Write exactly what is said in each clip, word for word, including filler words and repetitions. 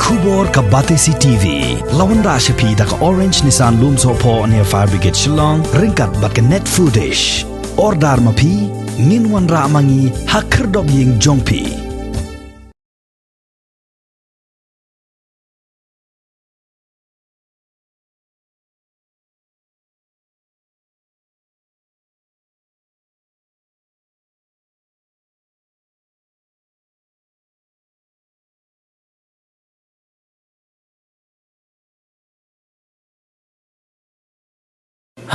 Khubor ka Batesi T V la wanrah sha phi da ka Orange Nissan Lumsohphoh near Fire Brigade Shillong ryngkat bad ka Net Foodish. Order ma phi, ngin wanrah ma ngi ha khyrdop ïing jong phi.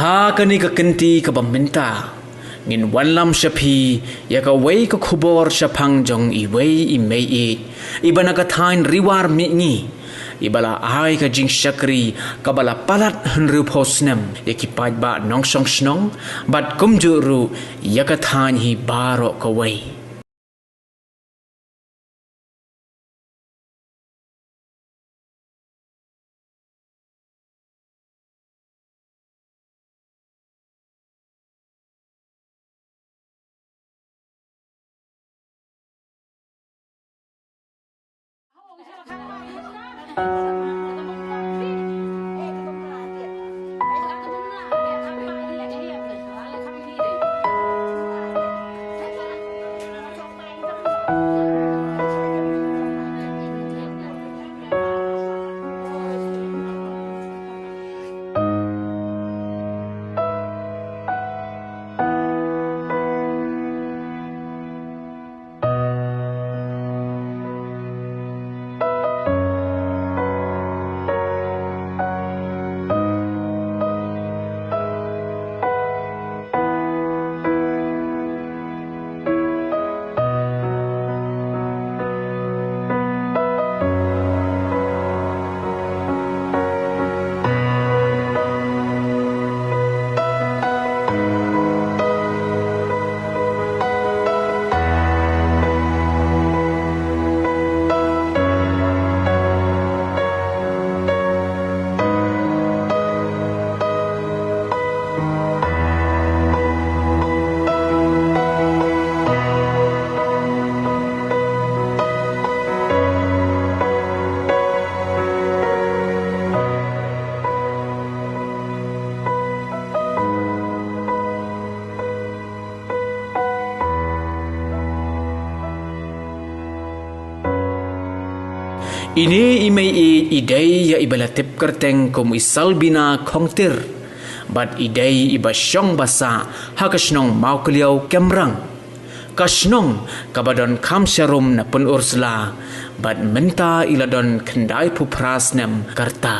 Ha kane ka kynti kaba mynta, ngin wanlam sha phi ïa kawei ka khubor shaphang jong iwei i mei ïeit iba na ka thaiñ Riwar Mihngi, iba la ai ka jingshakri kaba la palat hynriewphew snem ïa ki paidbah nongshong shnong bad kumjuh ruh ïa ka thaiñ hi baroh kawei. Ine i mei ïeit i dei ïa iba la tip kyrteng kum i Salbina Khongtir, bad i dei iba shong ba sah ha ka shnong Mawkliaw Kemrang. Ka shnong kaba don kham sharum na Pynursla, bad mynta i la don khyndaiphew phra snem ka rta.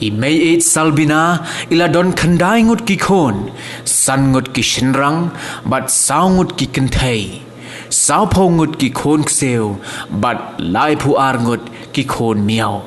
I mei ïeit Salbina i la don khyndai ngut ki khun, san ngut ki shynrang, bad saw ngut ki kynthei, sawphew ngut ki khun ksiew, bad laiphew ar ngut ki khun miaw.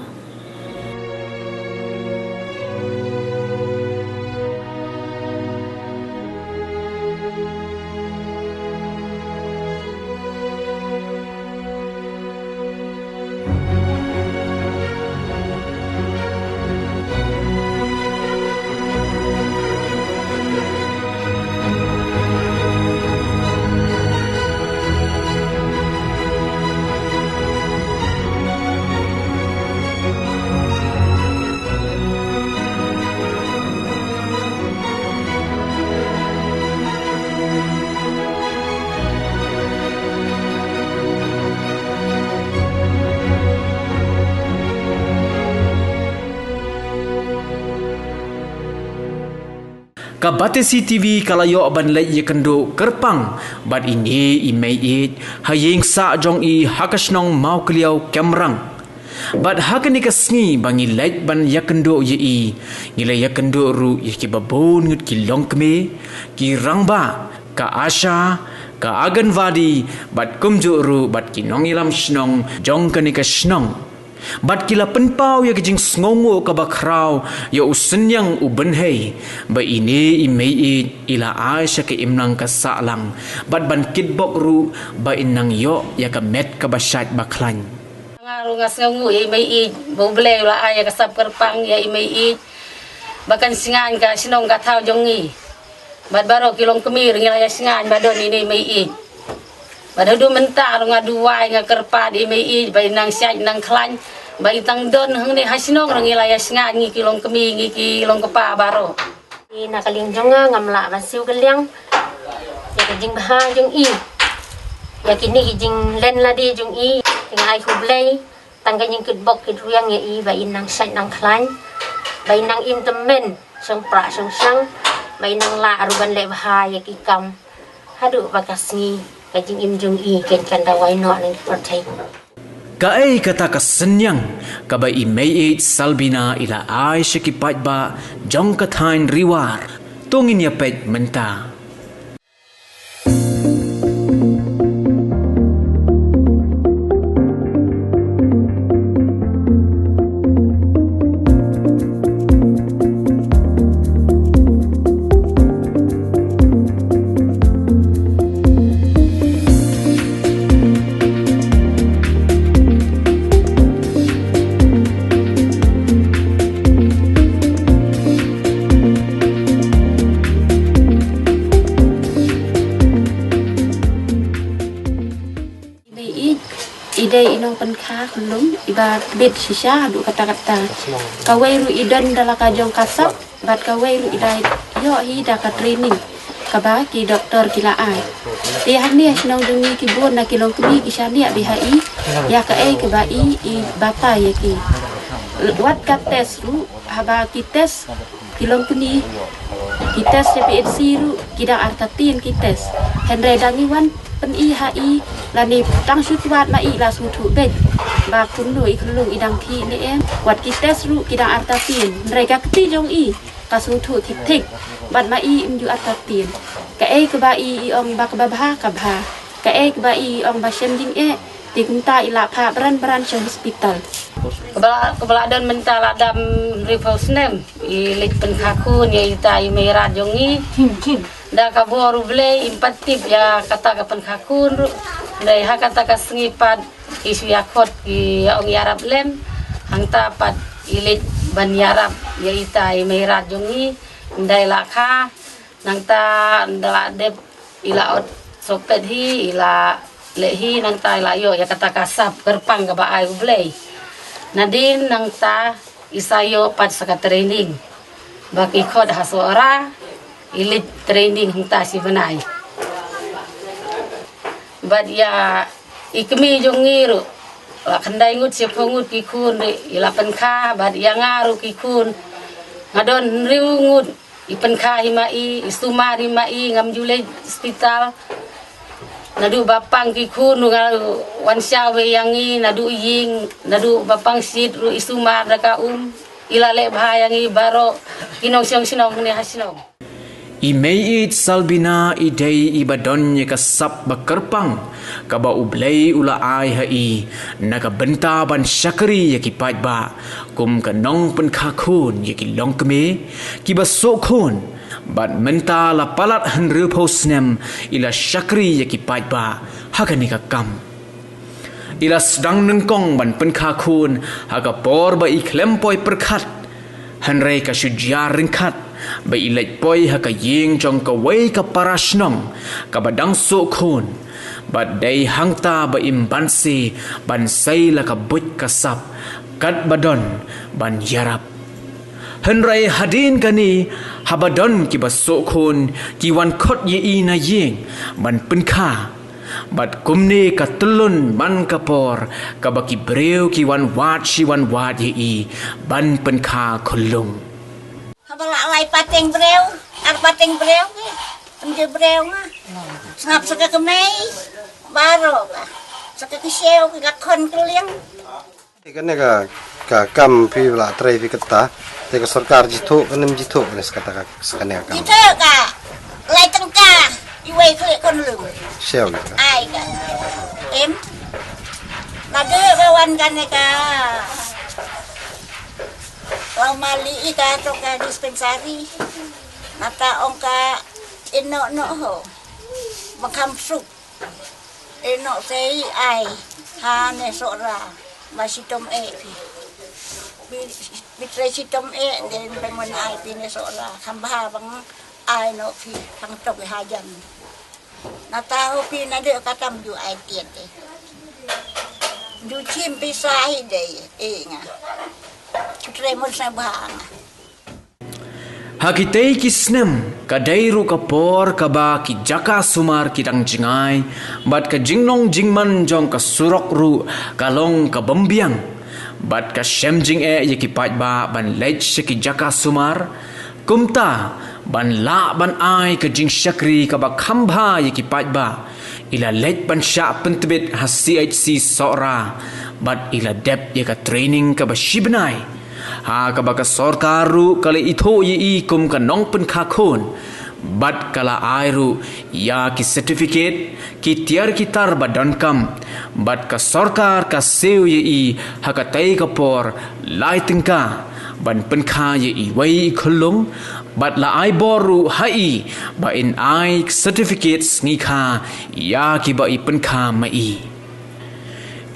Ka Batesi T V ka la ïoh ban leit ïakynduh kyrpang bad ine i mei ïeit ha ïing sah jong i ha ka shnong Mawkliaw Kemrang. Bad ha kane ka sngi ba ngi leit ban ïakynduh ïa i, ngi la ïakynduh ruh ïa kiba bun ngut ki longkmie, ki rangbah, ka ASHA, ka Anganwadi, bad kumjuh ruh bad ki nongïalam shnong jong kane ka shnong. Bad ki la pynpaw ïa ka jingsngewnguh kaba khraw ïa u synñiang u bynhei ba ine i mei ïeit i la ai sha ka imlang ka sahlang bad ban kitbok ruh ba in nang ïoh ïa ka met kaba shait ba khlaiñ. Nga ruh nga sngewnguh ïa i mei ïeit ba U Blei u la ai ïa ka sap kyrpang ïa i mei ïeit ba kan shngaiñ ka shnong ka thaw jong ngi. Bad baroh ki longkmie ruh ngi la ïa shngaiñ ba don ine i mei ïeit. Ba da du mynta ruh nga duwai nga kyrpad ïa i mei i ba i nang shait nang khlaiñ ba i tang don hangne ha shnong ruh ngi la ïa sngewthuh ngi ki long kmie ngi ki long kpa baroh. Ïa na ka liang jong nga ngam lah ban siew ka liang ïa ka jingbha jong i, ïa kine ki jinglen lade jong i. Te nga ai khublei tang ka jingkitbok kitrwiang ïa i ba i nang shait nang khlaiñ, ba i nang im tymmen shong prah shong shang, ba i nang lah ruh ban leh bha ïa ki kam haduh ba ka sngi ka jingim jong i kan kan da wai noh na ki pyrthei. Kaei kata ka synñiang kaba i mei i Salbina i la ai sha ki paidbah jong ka thaiñ Riwar? To ngin ïa peit mynta. I dei i, i dei i nongpynkha khyllung iba tbit shisha haduh katta katta. Kawei ruh i don da la ka jong ka sap bad kawei ruh i dei ïoh hi da ka training kaba ki doktor ki la ai. Te hangne ha shnong jong ngi ki bun na ki longkmie ki shaniah bha ïa i, ïa kaei kaba i i batai ïa ki. Wat ka test ruh, haba ki test ki longkmie, ki test sha P H C ruh ki dang artatien ki test. Hynrei da ngi wan pyni ha i lane tang shu twad ma i la sngewthuh beit ba kumno i khyllung i dang khih ne em. Wat ki test ruh ki dang artatien, hynrei ka kti jong i ka sngewthuh thik thik. Bad ma i im ju artatien. Kaei kaba i i ong ba kaba bha ka bha, kaei kaba i i ong ba shem jingeh, te kumta i la phah bran bran sha hospital. Kaba la, kaba la don mynta la dam hynriewphew snem i leit pynkha khun ïa ita i Meirad jong ngi. Da ka bor U Blei im pat tip ïa kata ka pynkha khun ruh. Dei ha kata ka sngi pat i shu ïa khot i ong ïarap lem. Hangta pat i leit ban ïarap ïa ita i Meirad jong ngi. Dei la kha nangta da la dep i la ot sopet hi i la leh hi nangta i la ïoh ïa kata ka sap kyrpang kaba ai U Blei. Nadien nangta i sa ïoh pat sa ka training ba ki khot ha Sohra, i leit training hangta shi bnai. Bad ïa i kmie jong ngi ruh la khyndai ngut shiphew ngut ki khun ruh i la pynkha bad ïa nga ruh ki khun nga don hynriew ngut. I pynkha hi ma i, i sumar hi ma i, ngam ju leit hospital. Naduh ba pang ki khun ruh nga wan shaw ïa ngi, naduh ïing, naduh ba pang shit ruh i sumar da ka um. I la leh bha ïa ngi baroh ki nongshong shnong ne ha shnong. I mei i Salbina i dei iba don ïa ka sap ba kyrpang kaba U Blei u la ai ha i na ka bynta ban shakri ïa ki paidbah kum ka nongpynkha khun ïa ki longkmie kiba suh khun. Bad mynta la palat hynriewphew snem i la shakri ïa ki paidbah ha kane ka kam. I la sdang nyngkong ban pynkha khun ha ka por ba i khlem poi pyrkhat. Hynrei ka shu jia ryngkat ba i leit poi ha ka ïing jong kawei ka para shnong kaba dang suh khun. Bad dei hangta ba im banse ban sei la ka buit ka sap katba don ban ïarap. Hynrei hadien kane haba don kiba suh khun ki wan khot ïa i na ïing ban pynkha. Bad kumne ka tyllun man ka por kaba ki briew ki wan wad shi wan wad ïa i ban pynkha khyllung. Haba la lai pateng briew, ar pateng briew ki, ym je briew nga. Sngap sa ka kmie, baroh ka. Sa ka ksiew ki ka khon kylliang. Kane ka, ka kam phi la trei phi kata, te ka sorkar jithuh, kane jithuh, kane sa kata ka, sa kane ka kam. Jithuh ka, lai tyngka, iwei klik kon lum. Siaw gitu. Ai ka. Em. Lagi bawan kane ka. Lau mali i ka to ka dispensari. Mata ong ka ino no ho. Makam suk. Ino sei ai ha ne Sohra ba shitom e phi. Bi, bi trei shitom e den bang wan ai phi ne Sohra kham bha bang ai no phi hang tok ha jan. Na tahu phi na dek katam ju ai tiet eh. Ju chim pisa hi dei eh nga. Tre mun sa ba nga. Ha kitei ki snem ka dei ruh ka por kaba ki jaka sumar ki dang jngai bad ka jinglong jingman jong ka surok ruh ka long ka bym biang bad ka shem jingeh ïa ki paidbah ban leit sha ki jaka sumar. Kumta ban lah ban ai ka jingshakri kaba kham bha ïa ki paidbah, i la leit ban shah pyntbit ha C H C Sohra bad i la dep ïa ka training kaba shi bnai. Ha kaba ka sorkar ruh ka la ithuh ïa i kum ka nongpynkha khun bad ka la ai ruh ïa ki certificate, ki tiar ki tar ba donkam bad ka sorkar ka siew ïa i ha katei ka por lai tyngka ban pynkha ïa iwei i khyllung bad la ai bor ruh ha i ba in ai certificate sngikha ïa kiba i pynkha ma i.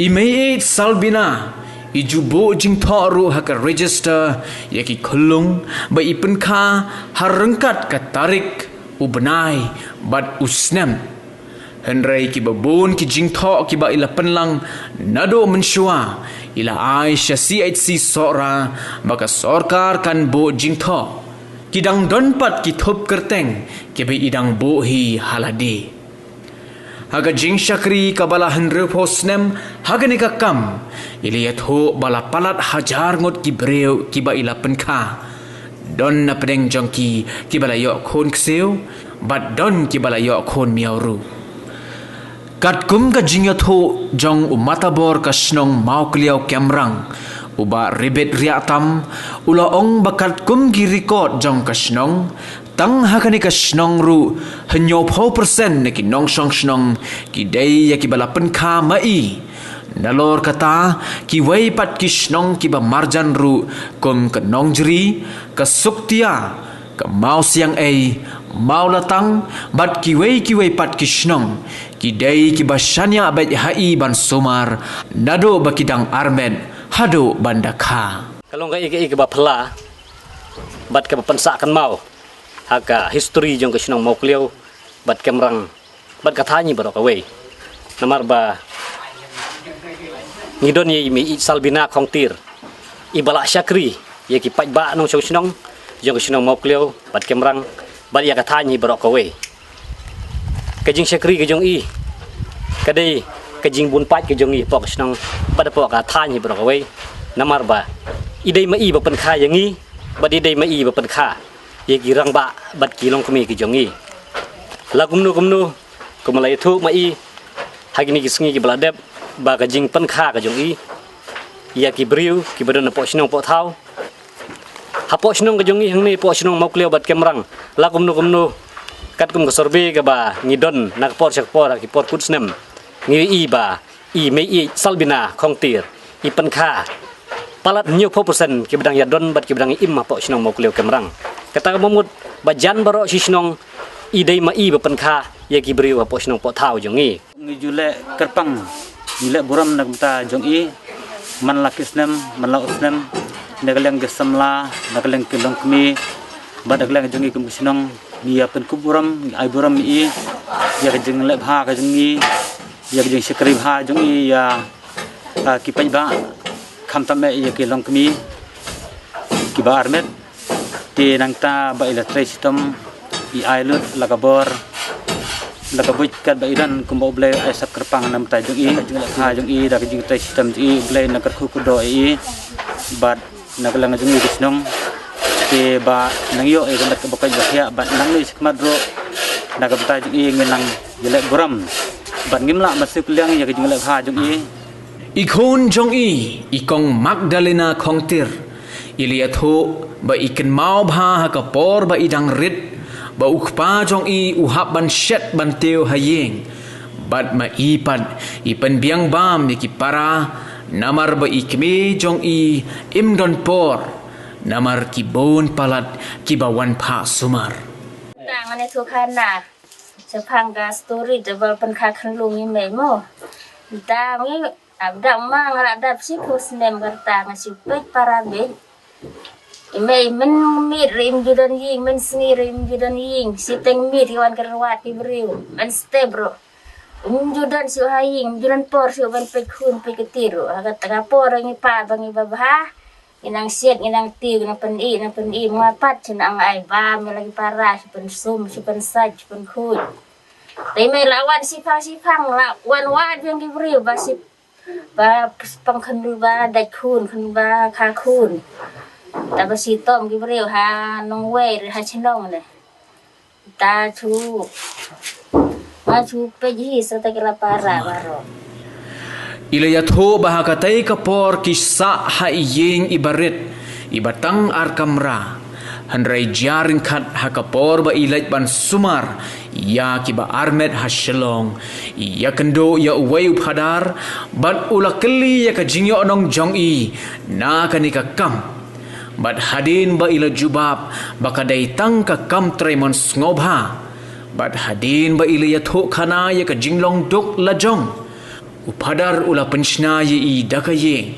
I Meiieid Salbina i ju buh jingthoh ruh ha ka register ïa ki khyllung ba i pynkha ha ryngkat ka tarik, u bnai bad u snem. Hynrei kiba bun ki jingthoh kiba i la pynlang naduh mynshuwa i la ai sha C H C Sohra ba ka sorkar kan buh jingthoh. Ki dang don pat ki thup kyrteng kiba i dang buh hi ha lade. Ha ka jingshakri kaba la hynriewphew snem ha kane ka kam, i la ïathuh ba la palat hajar ngut ki briew kiba i la pynkha. Don na pdeng jong ki kiba la ïoh khun ksiew bad don kiba la ïoh khun miaw ruh. Katkum ka jingïathuh jong u matabor ka shnong Mawkliaw Kemrang, u Bah Ribit Riahtam, u la ong ba katkum ki record jong ka shnong, tang ha kane ka shnong ruh hynñiewphew percent na ki nongshong shnong ki dei ïa kiba la pynkha ma i. Nalor kata, kiwei pat ki shnong kiba marjan ruh kum ka Nongjri, ka Suktia, ka Mawsiangei, Mawlatang bad kiwei kiwei pat ki shnong ki dei kiba shaniah beit ha i ban sumar naduh ba ki dang armet haduh ban da kha. Ka long kaei kaei kaba phylla bad kaba pynsah kynmaw ha ka history jong ka shnong Mawkliaw bad Kemrang bad ka thaiñ hi baroh kawei. Namar ba ngi don ïa i Meiieid Salbina Khongtir, iba la shakri ïa ki paidbah nongshong shnong jong ka shnong Mawkliaw bad Kemrang bad ïa ka thaiñ hi baroh kawei. Ka jingshakri ka jong i ka dei ka jingbun paid ka jong i hapoh ka shnong bad hapoh ka thaiñ hi baroh kawei. Namar ba i dei ma i ba pynkha ïa ngi bad i dei ma i ba pynkha ïa ki rangbah bad ki longkmie ki jong i. La kumno kumno, kumba la ïathuh ma i ha kine ki sngi kiba la dep, ba ka jingpynkha ka jong i ïa ki briew kiba don hapoh shnong hapoh thaw, hapoh shnong ka jong i hangne hapoh shnong Mawkliaw bad Kemrang, la kumno kumno, katkum ka survey kaba ngi don na ka por sha ka por ha ki por kut snem, ngi ïohi ba i Meiieid Salbina Khongtir i pynkha palat hynñiewphew percent kiba dang ïadon bad kiba dang im hapoh shnong Mawkliaw Kemrang. Kata ka mut ba jan baroh shi shnong i dei ma i ba pynkha ïa ki briew hapoh shnong hapoh thaw jong i. Ngi ju leh kyrpang, ngi leh burom na ka bynta jong i, man la ki snem, man la u snem, na ka liang ki samla, na ka liang ki longkmie bad na ka liang jong i kum ka shnong, ngi ïa pynkup burom, ngi ai burom ïa i ïa ka jingleh bha ka jong i, ïa ka jingshakri bha jong i ïa, ah, ki paidbah, khamtam eh ïa ki longkmie kiba armet. Te nangta ba i la trei shitom, i ai lut la ka bor, la ka buit katba i don, kumba U Blei ai sap kyrpang na ka bynta jong i, ka jingleh bha jong i, da ka jingtrei shitom jong i, U Blei un kyrkhu kyrdoh ïa i bad na ka liang jong i ka shnong. Te ba nang ïoh ïa ka met kaba koit ba khiah bad nangne shakhmat ruh na ka bynta jong i ngin nang ïaleh burom bad ngim lah ban siew kylliang ïa ka jingleh bha jong i. I khun jong i, i Kong Magdalena Khongtir, i la ïathuh ba i kynmaw bha ha ka por ba i dang rit, ba u kpa jong i u hap ban shet ban tiew ha ïing. Bad ma i pat i pynbiang bam ïa ki para, namar ba i kmie jong i im don por, namar ki bun palat kiba wan phah sumar. Tang ne thu khana. Shaphang ka story te ba pynkha khynlung i mei mo. Tang i, ap dang ma nga la dap shiphew snem ka rta nga shu peit para beit. I mei mynmiet ruh im ju don ïing, mynsngi ruh im ju don ïing. Shiteng miet ki wan kyrwat ki briew. Mynstep ruh im ju don shuh ha ïing, im ju don por shuh ban peit khun peit kti ruh. Ha kata ka por ngi pat ba ngi babha, ngi nang shet, ngi nang tiew, ngi nang pyni, nang pyni, mynta pat shu nang ai bam ïa la ki para, shu pynsum, shu pynsait, shu pynkhuid. Te i mei la wan shiphang shiphang, la wan wad biang ki briew ba ship ba pang khyndiat ba dait khun, khyndiat ba kha khun. Ta ba shitom ki briew ha nongwei ruh ha shnong ne. Ta shu, ba shu peit hi sa ta ki la para baroh. I la ïathuh ba ha katei ka por ki sah ha i ïing iba rit, iba tang ar kamra. Hynrei jia ryngkat ha ka por ba i leit ban sumar ïa kiba armet ha Shillong, i ïakynduh ïa uwei u phadar bad u la kylli ïa ka jingïohnong jong i na kane ka kam. Bad hadien ba i la jubab ba ka dei tang ka kam trei mon sngewbha, bad hadien ba i la ïathuh khana ïa ka jinglong duk lajong, u phadar u la pynshna ïa i da ka ïing.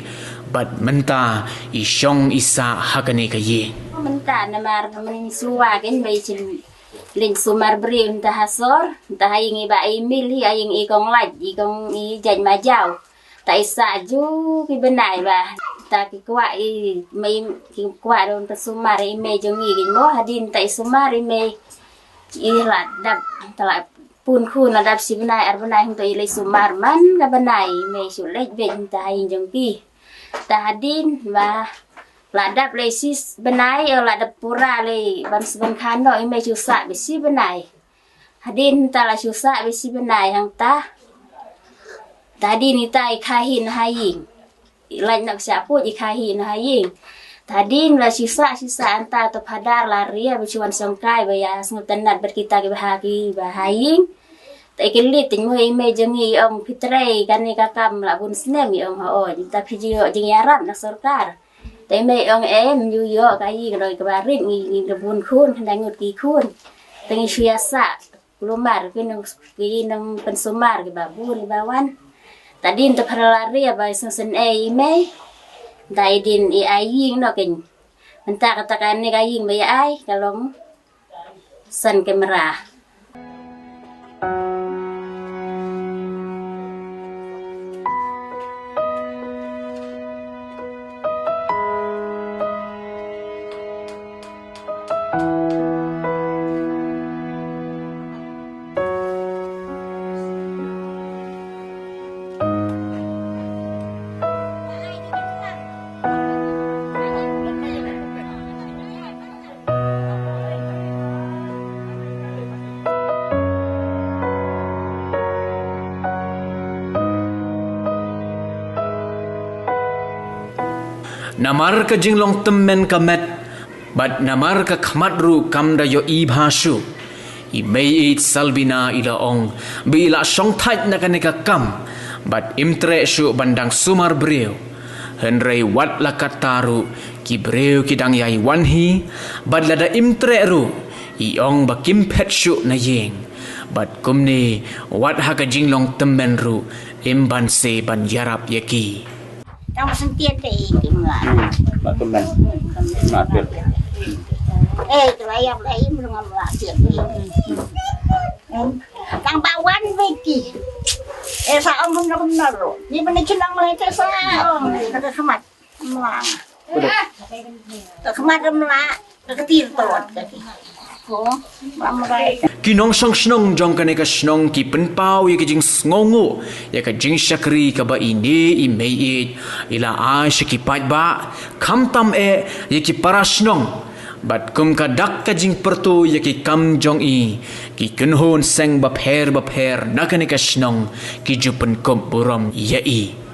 Bad mynta i shong i sah ha kane ka ïing. Mynta namar mynta shuwa kein ba i shu leit sumar briew mynta ha sor, mynta ha ïing i ba i mil hi, ha ïing i kong lait, i kong i jait majaw. Ta i sah ju ki bnai ba ta ki kwah i mei, ki kwah don ta sumar i mei jong i kein mo. Hadien ta i sumar i mei, i la dap, ta la pun khun la dap shi bnai ar bnai hynto i leit sumar man ka bnai i mei shu leit beit hynta ha ïing jong ki. Ta hadien ba la dap leit shi bnai, ïa la dap pura leit bam sben khano i mei shu sah beit shi bnai. Hadien ta la shu sah beit shi bnai hangta. Ta hadien ita i kha hi na ha ïing. I lait na ka shah put i kha hi na ha ïing. Ta hadien la shu sah, shu sah hangta ta phadar la ria ba shu wan shongkai ba ïa sngewtynnat bad kita kiba ha, kiba ha ïing. Ta i kylli teng mo i mei jong i, i ong phi trei kane ka kam la bun snem, i ong hooid. Ta phi ju ïoh jingïarap na sorkar? Ta i mei ong em, ju ïoh ka ïing ka doi kaba rit, ngi, ngi da bun khun, khyndai ngut ki khun. Ta ngi shu ïa sah kulmar ki nong, ki nongpynsumar kiba bun kiba wan. Ta dien ta phra la ria ba i sngewsynei i mei. Ta i dien i ai ïing noh kein. Mynta kata kane ka ïing ba i ai ka long san kamra. Namar ka jinglong tymmen ka met, bad namar ka khmat ruh kam da ïohi bha shuh, i mei i Salbina i la ong ba i la shongthait na kane ka kam, bad im treh shuh ban dang sumar briew. Hynrei wat la katta ruh, ki briew ki dang ïai wan hi, bad lada im treh ruh, i ong ba kim phet shuh na ïing. Bad kumne, wat ha ka jinglong tymmen ruh, im banse ban ïarap ïa ki. Tang ba sentian te i kim la. Hmm, ba tymmen. Ma phet. Eh, tu la ïap la im rung am la siat. Tang ba wan beki. Eh, sa ong kumno kumno ruh. Ni bani chinang mai te sa ong. Kata khmat. Mlang. Ta khmat mlang. Ka ktir tawat kati. Ko. Mlang mrai. Ki nongshong shnong jong kane ka shnong ki pynpaw ïa ka jingsngewnguh ïa ka jingshakri kaba ine i mei ïeit i la ai sha ki paidbah, khamtam eh ïa ki para shnong. Bad kum ka dak ka jingpyrto ïa ki kam jong i, ki kynhun seng bapher bapher na kane ka shnong ki ju pynkup burom ïa i.